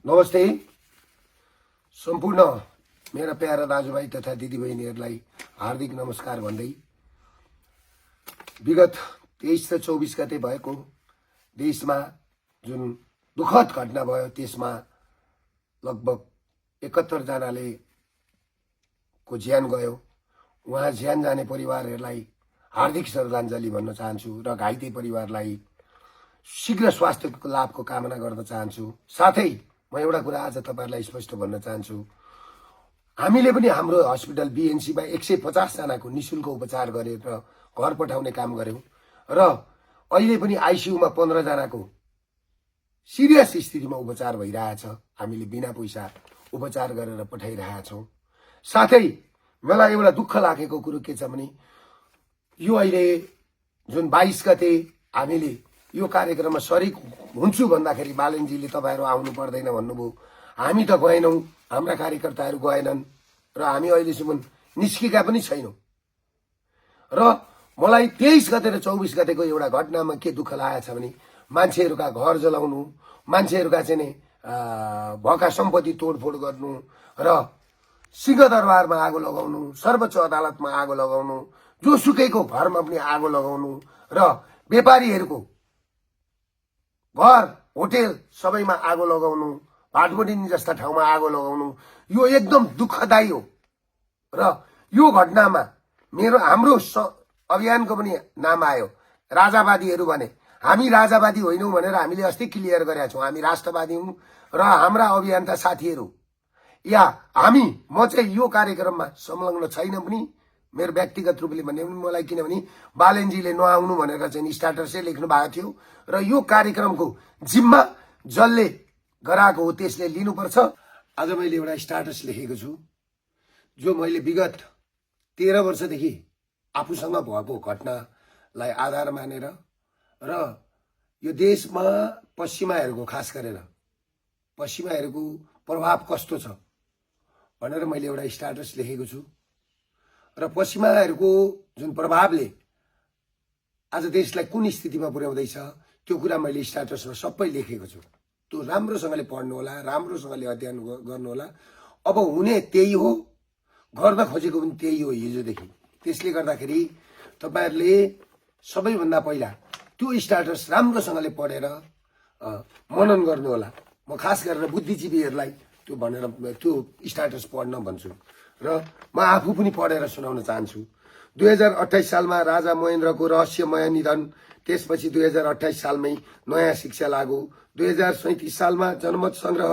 नमस्ते सम्पूर्ण मेरा प्यारा दाजुभाइ तथा दिदीबहिनीहरूलाई हार्दिक नमस्कार भन्दै विगत 23 र 24 गते भएको देशमा जुन दुखद घटना भयो त्यसमा लगभग 71 जनाले को ज्यान गयो। उहाँ ज्यान जाने परिवारहरूलाई हार्दिक श्रद्धाञ्जली भन्न चाहन्छु र घाइते परिवारलाई शीघ्र स्वास्थ्यको लाभको कामना गर्न चाहन्छु। साथै म एउटा कुरा आज तपाईहरुलाई स्पष्ट भन्न चाहन्छु, हामीले पनि हाम्रो हस्पिटल बीएनसी मा 150 जनाको निशुल्क उपचार गरेर घर पठाउने काम गर्यौं र अहिले पनि आईसीयू मा 15 जनाको सिरियस स्थितिमा उपचार भइरहेछ। हामीले बिना पैसा उपचार गरेर पठाइरहेका छौं। साथै मलाई एउटा दुःख लागेको कुरो के छ भने यो अहिले जुन 22 गते हामीले यो कार्यक्रममा सरिक हुन्छु भन्दाखेरि बालेनजीले तपाईहरु आउनु पर्दैन भन्नुभयो। हामी त गएनौं, हाम्रा कार्यकर्ताहरु गएनन् र हामी अहिलेसम्म निस्केका पनि छैनौं। र मलाई 23 गते र 24 गतेको एउटा घटनामा के दुःख लागेछ भने मान्छेहरुका घर जलाउनु, मान्छेहरुका चाहिँ भएका सम्पत्ति तोडफोड गर्नु र सिंहदरबारमा आगो लगाउनु, सर्वोच्च अदालतमा आगो लगाउनु, जोसुकैको घरमा पनि आगो लगाउनु र व्यापारीहरुको घर होटल सबैमा आगो लगाउनु, भाटबडी जस्ता ठाउँमा आगो लगाउनु यो एकदम दुःखदायी हो। र यो घटनामा हाम्रो अभियानको पनि नाम आयो राजावादीहरु भने। हामी राजावादी होइनौं भनेर हामीले अस्ति क्लियर गरेका छौं। हामी राष्ट्रवादी हौं र हाम्रा अभियन्ता साथीहरु या म चाहिँ यो कार्यक्रममा संलग्न छैन पनि। मेरो व्यक्तिगत रूपले भन्ने पनि मलाई किनभने बालेनजीले नआउनु भनेर चाहिँ स्ट्याटसै लेख्नु भएको थियो र यो कार्यक्रमको जिम्मा जसले गराएको हो त्यसले लिनुपर्छ। आज मैले एउटा स्ट्याटस लेखेको छु जो मैले विगत 13 वर्षदेखि आफूसँग भएको घटनालाई आधार मानेर र यो देशमा पश्चिमाहरूको खास गरेर पश्चिमाहरूको प्रभाव कस्तो छ भनेर मैले एउटा स्ट्याटस लेखेको छु र पश्चिमाहरूको जुन प्रभावले आज देशलाई कुन स्थितिमा पुर्याउँदैछ त्यो कुरा मैले स्ट्याटसमा सबै लेखेको छु। त्यो राम्रोसँगले पढ्नु होला, राम्रोसँगले अध्ययन गर्नु होला। अब हुने त्यही हो, गर्न खोजेको पनि त्यही हो हिजोदेखि। त्यसले गर्दाखेरि तपाईहरुले सबैभन्दा पहिला त्यो स्ट्याटस राम्रोसँगले पढेर मनन गर्नु होला। म खास गरेर बुद्धिजीवीहरुलाई त्यो भनेर त्यो स्ट्याटस पढ्न भन्छु र म आफू पनि पढेर सुनाउन चाहन्छु। 2028 सालमा राजा महेन्द्रको रहस्यमय निधन, त्यसपछि 2028 सालमै नयाँ शिक्षा लागू, 2037 सालमा जनमत संग्रह,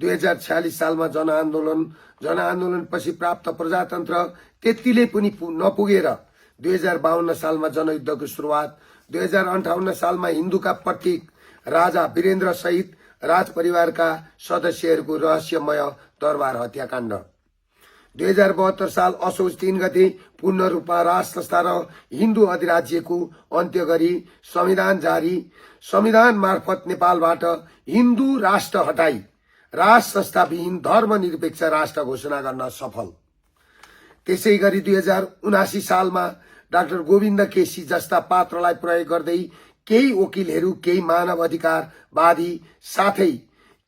2046 सालमा जनआन्दोलनपछि प्राप्त प्रजातन्त्र त्यतिले पनि नपुगेर 2052 सालमा जनयुद्धको सुरुवात, 2058 सालमा हिन्दूका प्रतीक राजा वीरेन्द्र सहित राजपरिवारका सदस्यहरूको रहस्यमय दरबार हत्याकाण्ड, 2072 साल असोज 3 गते पूर्ण रूपमा राज संस्था र हिन्दू अधिराज्यको अन्त्य गरी संविधान जारी, संविधान मार्फत नेपालबाट हिन्दू राष्ट्र हटाई राज संस्था विहीन धर्मनिरपेक्ष राष्ट्र घोषणा गर्न सफल। त्यसै गरी 2079 सालमा डाक्टर गोविन्द केसी जस्ता पात्रलाई प्रयोग गर्दै केही वकिलहरू, केही मानव अधिकारवादी साथै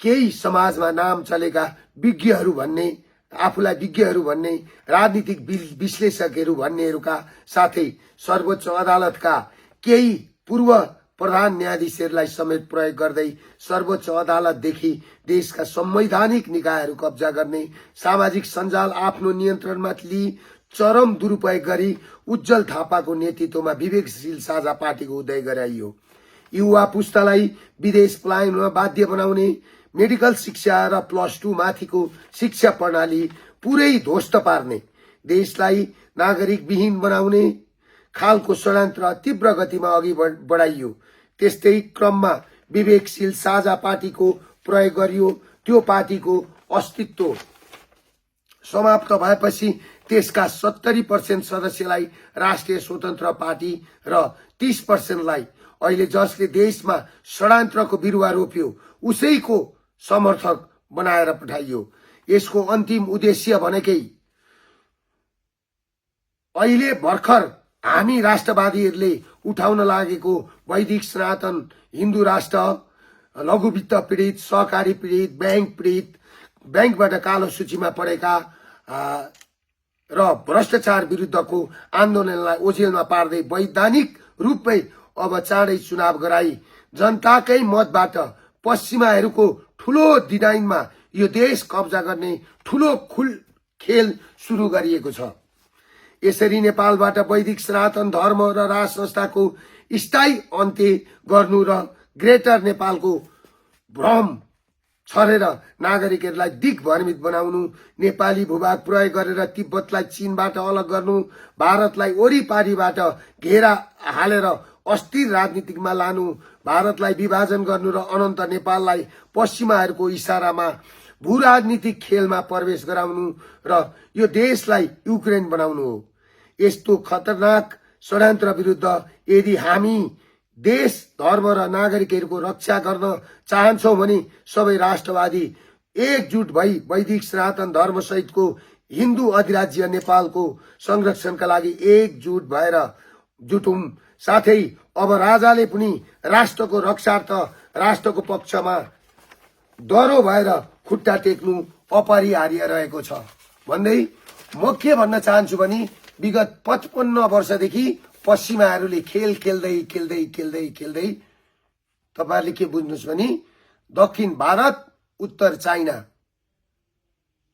केही समाजमा नाम चलेका विज्ञहरू भन्ने, आफूलाई विज्ञहरू भन्ने, राजनीतिक विश्लेषकहरू भन्नेहरूका साथै सर्वोच्च अदालतका केही पूर्व प्रधान न्यायाधीशहरूलाई समेत प्रयोग गर्दै सर्वोच्च अदालतदेखि देशका संवैधानिक निकायहरू कब्जा गर्ने, सामाजिक सञ्जाल आफ्नो नियन्त्रणमा लिई चरम दुरुपयोग गरी उज्जवल थापाको नेतृत्वमा विवेकशील साझा पार्टीको उदय गराइयो। युवा पुस्तालाई विदेश पलायनमा बाध्य बनाउने, मेडिकल शिक्षा र +2 माथिको शिक्षा प्रणाली पुरै ध्वस्त पार्ने, देशलाई नागरिक विहीन बनाउने खालको षड्यन्त्र तीव्र गतिमा अघि बढाइयो। त्यस्तै क्रममा विवेकशील साझा पार्टीको प्रयोग गरियो। त्यो पार्टीको अस्तित्व समाप्त भएपछि त्यसका 70% सदस्यलाई राष्ट्रिय स्वतन्त्र पार्टी र 30% लाई अहिले जसले देशमा षड्यन्त्रको बिरुवा रोप्यो उसैको समर्थक बनाएर पठाइयो। यसको अन्तिम उद्देश्य भनेकै अहिले भर्खर हामी राष्ट्रवादीहरूले उठाउन लागेको वैदिक सनातन हिन्दू राष्ट्र लघु वित्त पीडित, सहकारी पीडित, ब्याङ्क पीडित, ब्याङ्कबाट कालो सूचीमा परेका र भ्रष्टाचार विरुद्धको आन्दोलनलाई ओझेलमा पार्दै वैधानिक रूपमै अब चाँडै चुनाव गराई जनताकै मतबाट पश्चिमाहरूको ठूलो डिजाइनमा यो देश कब्जा गर्ने ठूलो खेल सुरु गरिएको छ। यसरी नेपालबाट वैदिक सनातन धर्म र राज संस्थाको स्थायी अन्त्य गर्नु र ग्रेटर नेपालको भ्रम छरेर नागरिकहरूलाई दिग्भ्रमित बनाउनु, नेपाली भूभाग प्रयोग गरेर तिब्बतलाई चीनबाट अलग गर्नु, भारतलाई वरिपरिबाट घेरा हालेर अस्थिर राजनीतिमा लानु, भारतलाई विभाजन गर्नु र अनन्त नेपाललाई पश्चिमाहरूको इशारामा भू राजनीतिक खेलमा प्रवेश गराउनु र यो देशलाई युक्रेन बनाउनु हो। यस्तो खतरनाक षड्यन्त्र विरुद्ध यदि हामी देश, धर्म र नागरिकहरूको रक्षा गर्न चाहन्छौं भने सबै राष्ट्रवादी एकजुट भई वैदिक सनातन धर्म सहितको हिन्दू अधिराज्य नेपालको संरक्षणका लागि एकजुट भएर जुटौं। साथै अब राजाले पनि राष्ट्रको रक्षार्थ राष्ट्रको पक्षमा डरो भएर खुट्टा टेक्नु अपरिहार्य रहेको छ भन्दै म के भन्न चाहन्छु भने विगत 55 वर्षदेखि पश्चिमाहरूले खेल खेल्दै खेल्दै खेल्दै खेल्दै तपाईहरुले के बुझ्नुस् भने दक्षिण भारत, उत्तर चाइना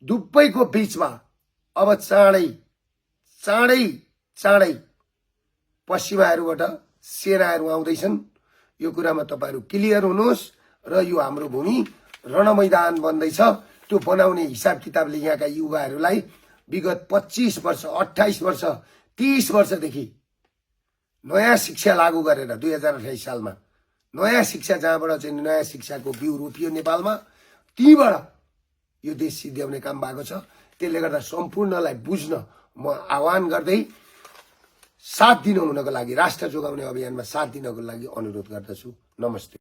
दुवैको बीचमा अब चाँडै चाँडै चाँडै पश्चिमाहरूबाट सेनाहरू आउँदैछन्। यो कुरामा तपाईहरु क्लियर हुनुहोस् र यो हाम्रो भूमि रणमैदान बन्दैछ। त्यो बनाउने हिसाब किताबले यहाँका युवाहरूलाई विगत 25 वर्ष, 28 वर्ष, 30 वर्षदेखि नयाँ शिक्षा लागू गरेर 2028 सालमा नयाँ शिक्षा, जहाँबाट चाहिँ नयाँ शिक्षाको बिउ रोपियो नेपालमा, तीबाट यो देश सिद्ध्याउने काम भएको छ। त्यसले गर्दा सम्पूर्णलाई बुझ्न म आह्वान गर्दै साथ दिनु हुनको लागि, राष्ट्र जोगाउने अभियानमा साथ दिनको लागि अनुरोध गर्दछु। नमस्ते।